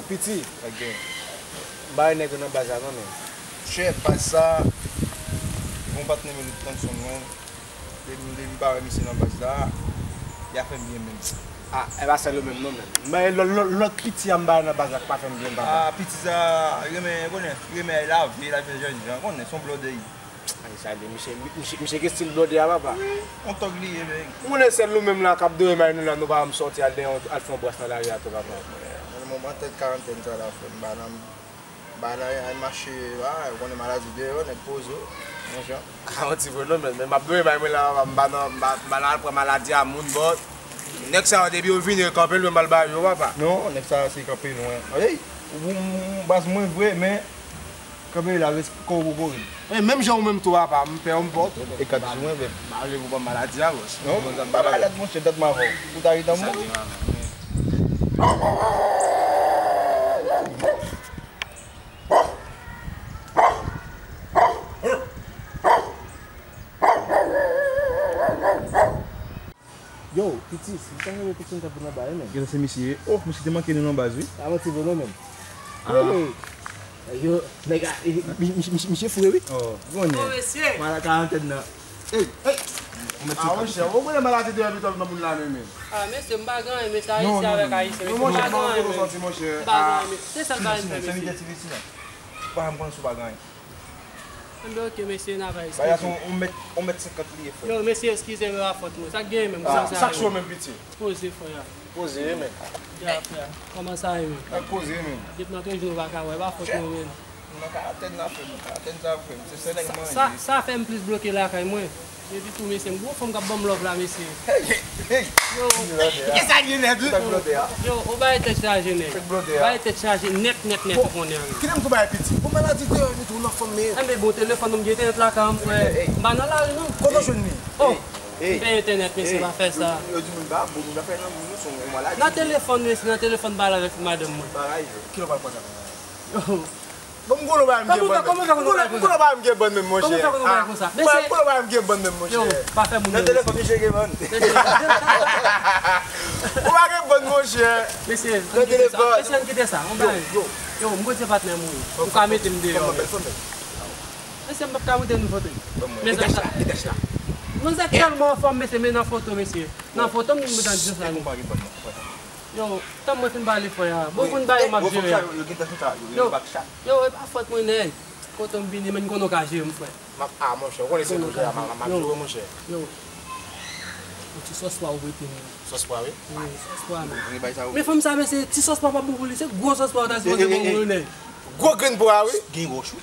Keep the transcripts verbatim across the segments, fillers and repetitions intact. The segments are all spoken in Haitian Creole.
Piti, m ba nèg yo nan baz la non, men. Chè, baz sa, gon patnè m li t tann sou mwen. Depi, depi m pa wè misye nan baz la, li ap fè m byen menm. Ah, e pa sèl ou menm non, men. Men lòt, lòt, lòt piti a m ba nan baz la k pa fè m byen, papa. Ah, piti sa, li renmen, konnen, li renmen lave, lave jènjan, konnen, se yon blòdè li. Ay, sa li, misye, misye, misye gen stil blòdè a, papa. Wi, yon tòg li ye, men. M konnen sèl nou menm la k ap dwe may nou la, nou pa janm sòti al, al fè yon bras nan lari a tou, papa. Nan moman tèt karantèn sa la, frè m, ba nan, ba nan al mache, ah, ou konnen maladi deyò, nèg poze w, monchè. Ah, yon ti fenomèn, men m ap dwe may mwen la, papa, m pa nan, m pa, m pa nan al pran maladi a moun, bò. Nèg sa yo, depi yo vini, yo kanpe lwen m al ba yo, papa. Non, nèg sa yo, se kanpe lwen. Ey, ou, ou, ou baz mwen vre, men kanpe la, res-, kò w poko red. E menm jan ou menm tou, apa, m pè w, m pè w tou. E kat di mwen, men. M pa vle pou ban maladi a, bòs. Non, m pa malad, monchè, dat m avè w. Ou ta ret an mwen. Yo, piti, si sa se piti m t ap vin anba, wi, men. Genlè se misye. Oh, misye te manke nou nan baz, wi. A, manti vre non, men. Ah. Wi, men. Yo, nèg a, e, mi-, mi-, mi-, misye fou, wi. Oh, konnen. Oh, mesye. Malad karantèn nan. Ey, ey. Ah, monchè, ou konnen maladi de abitòm nan moun la, men, men. Ah, mesye, m pa gen anyen, mesye, ayisyen avèk ayisyen, mesye, m pa gen anyen, men. Non, monchè, m pa gen anyen, men. M pa gen anyen, men. Se sèl bagay m fè, mesye. Ou pa janm konn si w pa gen anyen. Enben, oke, mesye, n a va esplike. Bagay la se yon, yon mèt, yon mèt senkant li ye, frè. Yo, mesye, eskize m, e pa fòt mwen. Sa k genyen menm? Ah, kòman sa sa k ye? Cho menm, piti? Poze, frè. Poze, men. Ya, frè. Kòman sa ye, men? Sa k poze, men? Depi nan toujou nou pa ka wè, e pa fòt mwen, men. Nou nan karantèn nan, frè, nou karantèn sa, frè. Se sèl nèg manje. Sa, sa fè m plis bloke lakay mwen. Epi tou, mesye, m gon fanm k ap ban m love la, mesye. Hey, hey, hey. Yo. Kisa ki nèg wi? Yo, ou bay tèt chaje, nèg. Bay tèt chaje nèt, nèt, nèt, ou konnen. Kite m tou bay piti. Bon, maladi deyò, met ou nan fanm, men. Enben, bon, telefòn ou m gen entènèt lakay m, frè. M pa nan lari, non. Kote w jwenn li? Oh, m peye entènèt, mesye, pa fè sa. Yo di moun pa bon, moun pa fè nan moun, se yon maladi. Nan telefòn, mesye, nan telefòn, pale avèk madanm mwen. Kilè w pral pran sa? Yo. Bon, m konnen w pa menm gen bann menm. Kòman w fè konn w pral pran sa? M konnen w pa menm gen bann menm, monchè. Kòman w fè konn w pral pran sa? Mesye. M konnen w pa menm gen bann menm, monchè. Yo, pa fè moun. Nan telefòn, misye gen bann. Mesye. Ou pa gen bann, monchè. Mesye, ann kite sa. Mesye, ann kite sa. Yon bagay. Yo, m konnen se patnè m ou ye. Ou ka mete m deyò. Mesye, m p ap ka rete nou foto. Manzè tèlman anfòm, mesye, men nan foto, mesye. Nan foto, m mete an di sa. Yo, tann mwen fin pale, frè a. Bon, moun ba yo m ap jere a. Yo, yo, e pa fòt mwen, nèg. Kote m vini, men m konnen w ka jere m, frè. M ap, a, monchè, ou konnen se tou jere a, m ap jere w, monchè. Yo. Yon ti sòspwa ou prete m. Sòspwa, wi. Wi, sòspwa, men. Men fanm sa, men se ti sòspwa pa bon pou li, se gwo sòspwa ou ta sipoze bon pou li, nèg. Gwo grenn pwa, wi. Gen wòch, wi.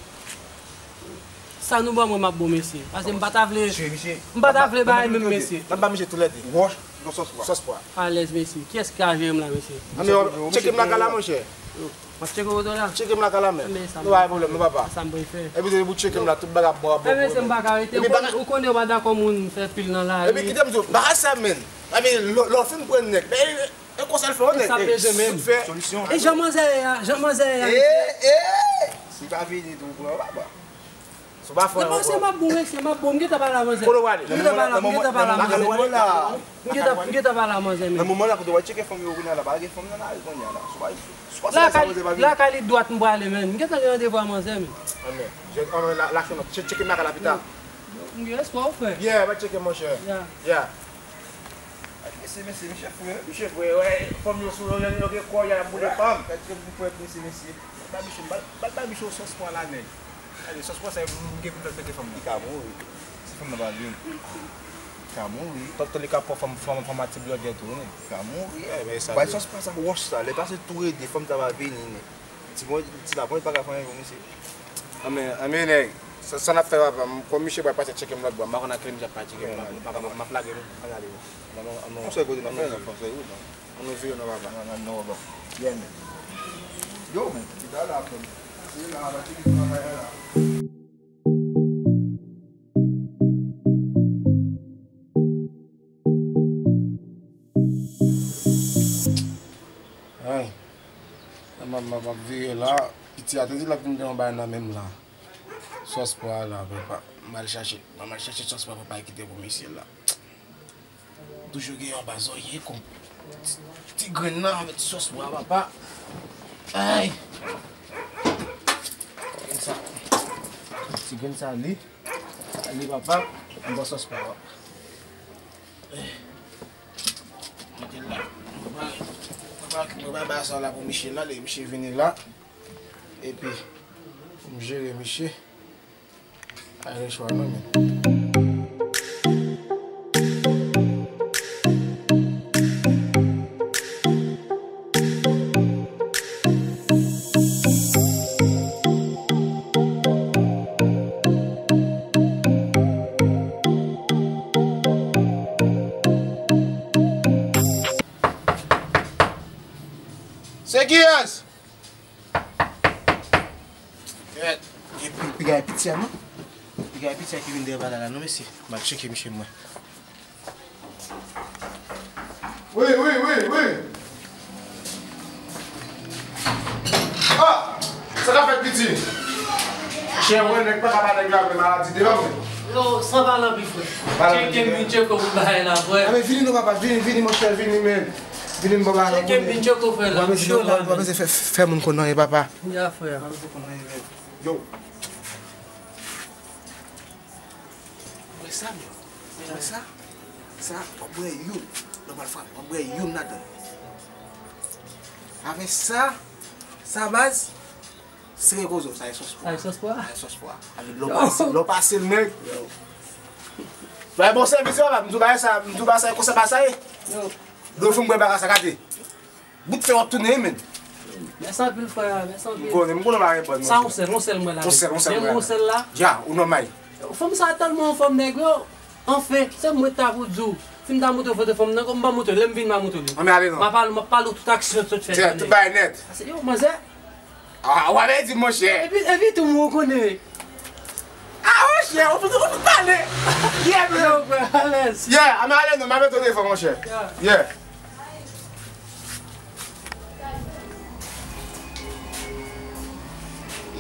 Sa nou ban mwen, m ap bon, mesye. Paske m pa ta vle, m pa ta vle bay menm, mesye. N ap ba misye toulède. Wòch, yon sòspwa. Sòspwa. Alèz, mesye. Kiyès ki ka jere m la, mesye? Ann, tcheke m lakay la, monchè. M ap tcheke w la. Tcheke m lakay la menm. Nou pa gen pwoblèm, non, papa. Sa m prefere. Epi, depi w tcheke m la, tout bagay ap bon, ap bon. Mesye, m pa ka rete. Ou konnen, ou konnen w pa dakò moun fè pil nan lari. Epi, kite m di w, bagay sa menm. Epi, lè w fin pran nèg, e konsa l fè w, nèg. Sa bezwen menm. Solisyon. E jan manzè ye a, jan manzè ye a, mesye. E, e! Si pa vini tou, pran, papa. Sou pa fè ankò. Mesye, m ap bon, mesye, m ap bon. M gentan pale a manzè. Kote w prale? M gentan pale a, m gentan pale a manzè. M gentan, m gentan pale a manzè, men. Nan moman la, kote w al tcheke fanm yo kounye a la, pa gen fanm nan lari kounye a la. Sou pa, sou pa sa manzè pa vini. Lakay li dwat m prale, men. M gentan gen randevou a manzè, men. Anmè, je, anmè, la, la, tcheke m lakay la pita. M gen espwa, wi, frè. Yeah, va tcheke, monchè. Yeah. Yeah. Mesye, mesye, misye fou, wi. Misye fou, wi. Fanm yo sou yo, yo gen kò, y ap boule fanm. Gad kèk boukwèt, mesye, mesye. Bat misye, bat, bat misye yon sòspwa la, nèg. Gade, sòspwa sa, m gen pou m fè l pete fanm nan. Li ka mouri. Si fanm nan pa vini. Li ka mouri. Tank li ka pran fanm, fanm, fanm a ti blòdè tou, wi, nèg. Li ka mouri. Bay sòspwa sa, wòch sa, lè pase tou rede, fanm sa pa vini, nèg. Ti bon, ti la, bon, li pa ka fè anyen pou misye. Anmè, anmè, nèg. Sa, sa n ap fè, papa? M, kòm misye pral pase tcheke m lòt bò, m pa konn a kilè misye ap pral tcheke m, m ap, m ap, m ap lage nou. Ann ale. Yon sèl kote n ap fè, n ap fè, wi, non. Ann nou vire, non, papa. Ann, ann, non, papa. Yeah, man. Yo, man, ki ta la, frè m. Se la, papa, tcheke m nan kay la. Ay, m ap, m ap, m ap vire la. Piti a te di l ap vin pran yon bagay nan men m la. Sòspwa la, papa. M al chache, m al chache sòspwa, papa, e kite pou mesye la. Toujou gen yon pa zòrye kon ti, ti grenn nan avèk ti sòspwa, papa. Ay. Sa. Ti grenn sali. Sali papa. Yon bon sòs papa. Mete l la. Mwen pa, mwen pa, mwen pa ba sa la pou misye la, lè misye vini la. Epi, pou m jere misye. Pa gen chwa non, men. Se kiyès? Epi, piga e piti a, non? Piga e piti a ki vin dèyè bagay la, non, mesye. M al tcheke misye mwen. Wi, wi, wi, wi. Ah! Sa k ap fèt, piti? Chè, mwen, nèg pa ka ba nèg la vre maladi devan mwen. Yo, san pale anpil, frè. Tcheke m vin tcheke w pou bagay la, frè. A, men vini non, papa, vini, vini, monchè, vini, men. Vini, m ba bagay la. Tcheke m vin tcheke w, frè, la. Mwen, men, sinon, mwen, mwen, fè, fè, fè moun konn anyen, papa. Ya, frè. Yo. Ou wè sa, men? Ou wè sa? Sa, w ap bwè youn. Nòmal fwa, w ap bwè youn ladan. Avè sa, sa baz, se repoze w, sa e sòs pwa. Sa e sòs pwa? Sa e sòs pwa. Avè lè w pase, lè w pase l, nèg. Bay bon sèvis, yo, m di w bagay sa, m di w bagay sa, e konsa bagay sa ye. Yo. Dlo fou m bwè bagay sa, gade. Bout fè w ap tounen, men. Mèsi anpil, frè, mèsi anpil. M konnen, m konnen w pa reponn, monchè. Sa yon sèl, yon sèl mwen la. Yon sèl, yon sèl mwen la. Yon sèl la. Dja, ou nòmal. Fanm sa tèlman anfòm, nèg yo. Anfen, se mwen ta pou di w. Si m ta montre w foto fanm nan, m pa montre w. Lè m vin, m a montre w li. Ann ale non. M a pale, m ap pale w tout aksyon sot fè. Tout bagay nèt. Yo, manzè. Ah, w ap di, monchè. Epi, epi tou, mwen konnen. Ah, monchè, ou fout, ou fout pale. Yeah, bro. Yo, frè, alèz. Yeah, ann ale non, m a mete w defo, monchè. Yeah. Yeah.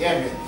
Yeah, man.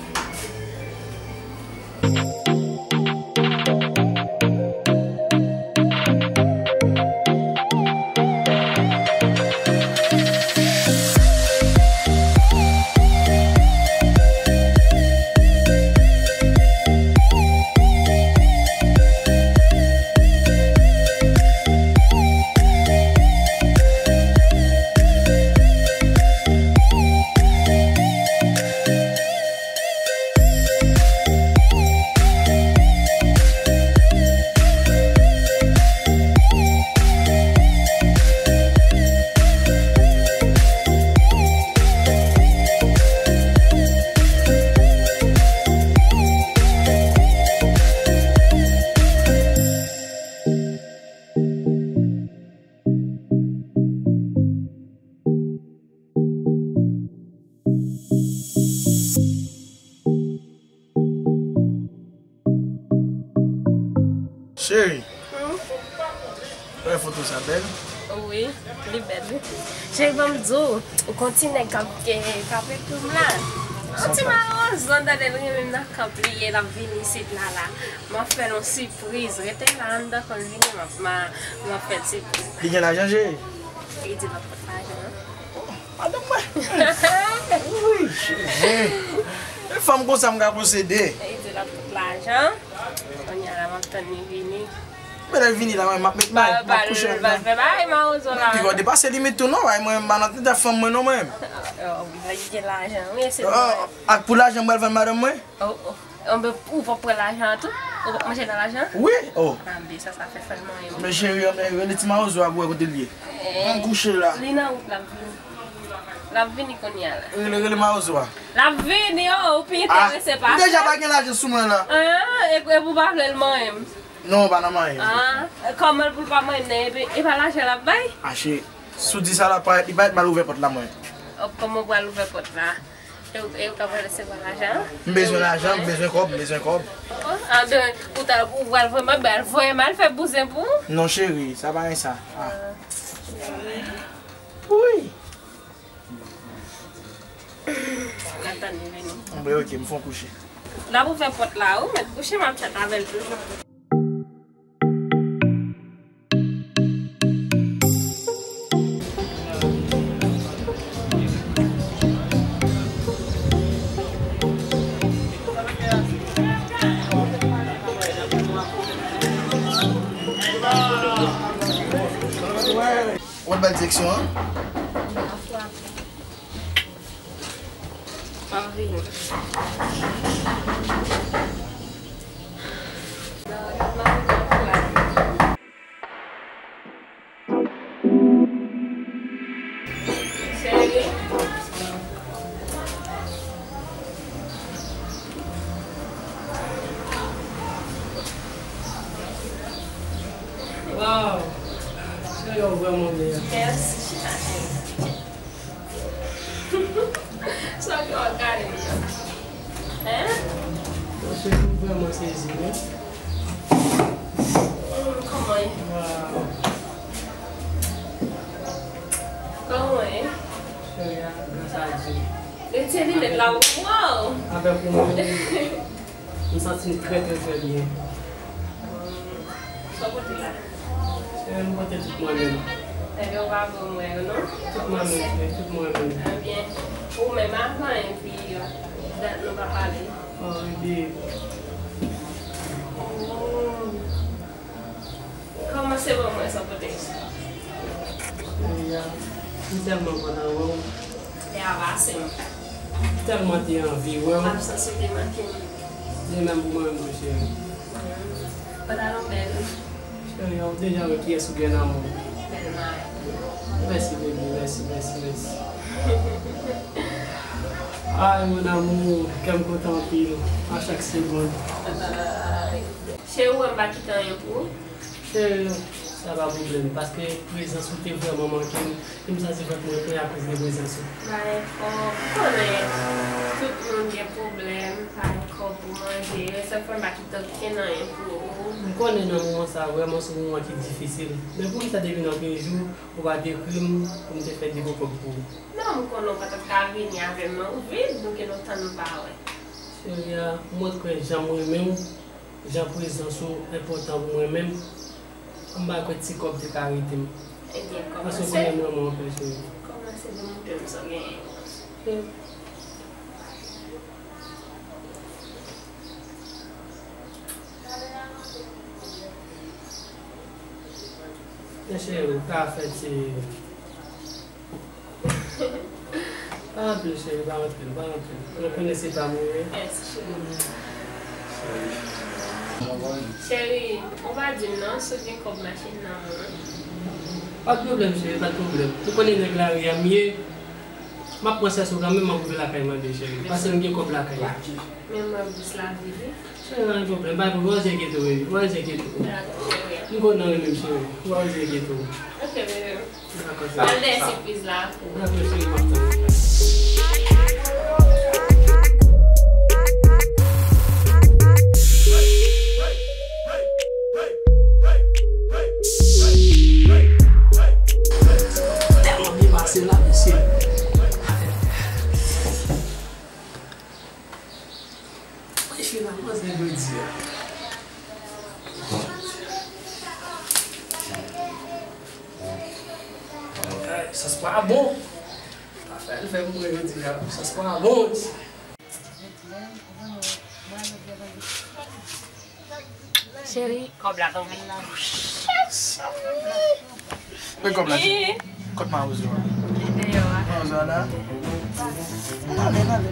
Cheri, hmm? Wè foto sa bèl? Wi, li bèl, wi. Cheri, ban m di w, ou konn ti nèg k ap, k ap epi m la. Yon ti mawozo, m tande l renmen m nan kanp li ye, l ap vini isit la, la. M ap fè l yon sipriz. Rete la anndan, kon l vini, m ap, m a, m ap fè l sipriz. Li gen lajan, cheri? Li di l ap pot lajan. Madanm mwen. Wi, cheri. E fanm konsa m ka posede. Li di l ap pot lajan. Kounye a la, m ap tann li vini. Men lè l vini la, mwen, m ap met mwen, m ap kouche anndan. Ba, ba, ba, ba, mawozo la. Pi gwo depase limit tou, non, bay mwen, m pa nan tèt fanm mwen, non, mwen. Oh, li gen lajan, wi, se vre. Ah, ak pou lajan, m pral vann madanm mwen? Oh, oh. Anben, ou p ap pran lajan an tou? Ou p ap manje nan lajan an? Wi, oh. Anben, sa, sa fè fè l manyen. Men cheri, anben, rele ti mawozo a pou wè kote l ye. Eh, m kouche la. Li nan wout, l ap vini. L ap vini kounye a la. Rele, rele mawozo a. L ap vini, oh, ou pi enterese pase. Ah, m deja pa gen lajan sou mwen la. Ah, e, e pou w pa vle l manyen m? Non, pa nan manyen m. Ah, kòman l pou l pa manyen m nan? E, e pa lajan l ap bay? Ah, cheri, si w di sa la, parèt, li parèt mal ouvè pòt la, mwen. Oh, kòman w pral ouvè pòt la? E ou, e ou ka pral resevwa lajan? M bezwen lajan, m bezwen kòb, m bezwen kòb. Oh, ah, ben, ou ta, ou pral voye m, ben, voye m al fè bouzen pou ou? Non, cheri, sa pa gen sa. Ah. Wi. Ann atann li vini. Anben, ok, m fon kouche. L ap ouvè pòt la, ou mèt kouche, m ap chat avè l toujou. Bèl direksyon an. Wow! Cheri, w vrèman bèl. Mèsi, chita, cheri. Sa w gen w ap gade m nan? Hein? Bon, cheri, m vrèman sezi, wi. Hmm, kòman ye? Wow. Kòman ye? Cheri, a, gras a Dye. Retire linèt la, wow! Avèk ou menm, m santi m trè, trè, trè byen. Sa w pote la? Cheri, m pote tout mwen menm. Ebyen, ou pa bon mwen yo, non? Tout mwen menm, cheri, tout mwen menm. Ebyen, ou menm avan, epi dat nou pa pale. Oh, baby. Oh. Kòmanse ban mwen sa w pote. Cheri a, m tèlman kontan wè w. Lè a pase m. M tèlman te anvi wè w. Absans ou te manke m. De menm pou mwen menm, cheri. Pantalon bèl. Cheri a, ou deja wè kiyès ou gen nan men w. Bèl mari. Mèsi, baby, mèsi, mèsi, mèsi. Ay, mon amour, kè m kontan anpil, a chak segonn. Cheri, ou wè m pa kite anyen pou ou? Cheri, sa pa pwoblèm, paske prezans ou te vrèman manke m, e m santi vant mwen plen akoz de prezans ou. Ba, enkò, ou konnen, tout moun gen pwoblèm, pa enkò pou manje, se fè m pa kite okenn anyen pou ou. M konnen nan moman sa a, vrèman, se yon moman ki difisil. Men poukisa depi nan premye jou, ou pa te ekri m pou m te fè depo kòb pou ou? Non, m konnen ou pa t ap ka vini avè men w vid, nou gen lontan nou pa wè. Cheri a, mwen kwè jan m renmen w, jan prezans ou enpòtan pou mwen menm, m pa kwè ti kòb te ka rete m. Ebyen, kòmanse. Paske w konnen m renmen w anpil, cheri. Kòmanse demontre m sa w genyen. Men cheri, ou ka fè ti Pa anpil, cheri, pa anpil, pa anpil. Ou konnen se pa mwen, wi. Mèsi, cheri. Cheri, ou pa di m non, si w gen kòb mache nan men w. Pa t pwoblèm, cheri, pa t pwoblèm. Ou konnen nèg lari a m ye. M ap pran sèso kanmenm, m ap rive lakay mande, cheri. Paske m gen kòb lakay. Men mwen bous lavi, wi. Cheri, pa gen pwoblèm, pa gen pwoblèm. Wè jan geto, baby. Wè jan geto. Dakò, cheri. M kontan wi menm, cheri. Wè jan geto. Ok, bebe. Dakò, cheri. Mwen lè sipriz la pou ou. Dakò, cheri, m ap tann. Tèlman byen pase la, mesye. Mwen finalman se jodi a. Ay, sòs pa bon. Pa fè l fè m mwen jodi a. Sòs pa bon. Cheri, kòb la tonbe. Men kòb la, cheri. Kot mawozo a? Li deyò a. Mawozo a la? Ann ale, ann ale.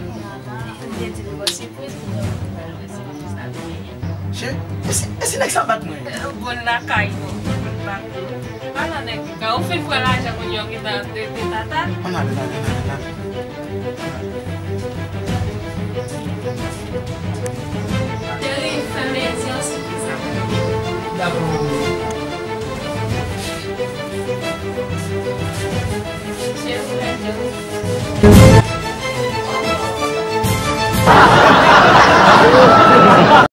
M te di l gon sipriz pou mwen, pou mwen, sipriz la te genyen. Cheri, e si, e si nèg sa bat mwen? Bon lakay ou, bon lakay ou. Pa nan nèg ka, ou fin pran lajan kounye a ou gentan ap rete tata. Ann ale, ann ale, ann ale, ann ale.